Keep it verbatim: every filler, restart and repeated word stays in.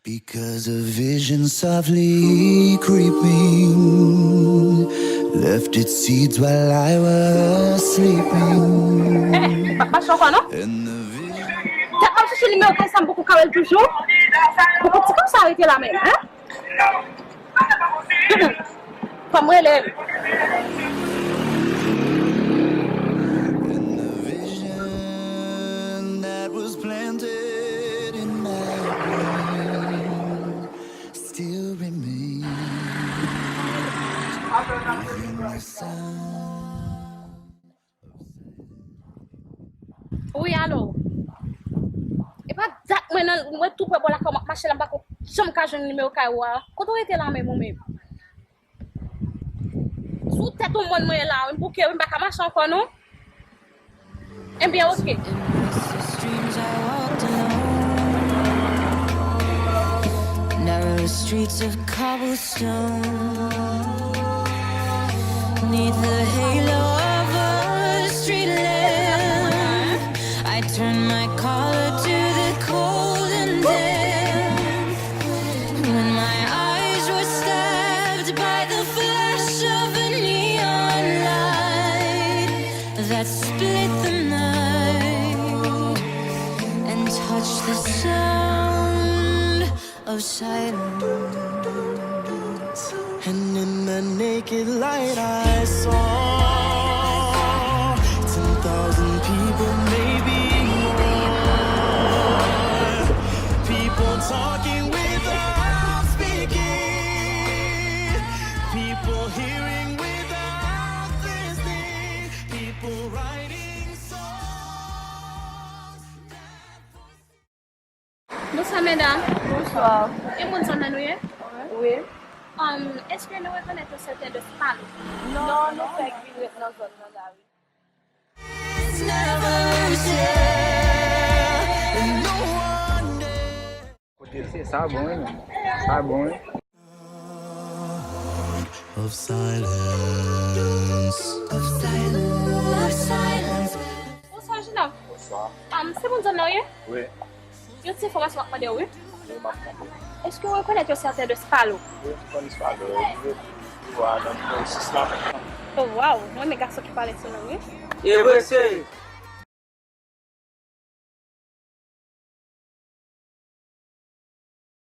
Because a vision softly creeping left its seeds while I was sleeping. Mache ankò non? And the vision Tèt m ap chèche nimewo kay sa m poko ka wè l toujou. Poko ti kòb sa rete la menm, hein? Fò m rele l. And the vision that was planted in my brain still remains within the sound. Wi, alo. E pa dat mwen nan, mwen tou prè bò lakay w m ap mache la, m pa ko janm ka jwenn nimewo kay ou a. Kote w rete la menm ou menm? Sou tèt yon mòn mwen ye la, wi, m bouke, wi, m pa ka mache ankò non. Ebyen, oke. Dreams I walked alone. Narrow streets of cobblestone. Neath the halo of a street lamp, I turned my collar to the cold and damp. When my eyes were stabbed by the flash of a neon light that split the night and touched the sound of silence. And in the naked light I saw ten thousand people, maybe more. People talking without speaking. People hearing without listening. People writing songs. Bonswa medam. Bonswa. E moun zòn nan nou ye? Wi. Um, èske nou rekonèt yon sèten Dos Palos? Non, nou fèk vin ret nan zòn nan la wi. Kote l se sa bon wi menm. Sa bon wi. Of silence. Bonswa, jenòm. Bonswa. Um, se moun zòn nan w ye? Wi. Yon ti enfòmasyon m ap mande w, wi. Wi, m ap tande. Èske w rekonèt yon sèten Dos Palos? Wi, m konn sa do. Wi, wi, nan nimewo sis la. Oh, waw, mwen renmen gason ki pale sou lang, wi. E vre se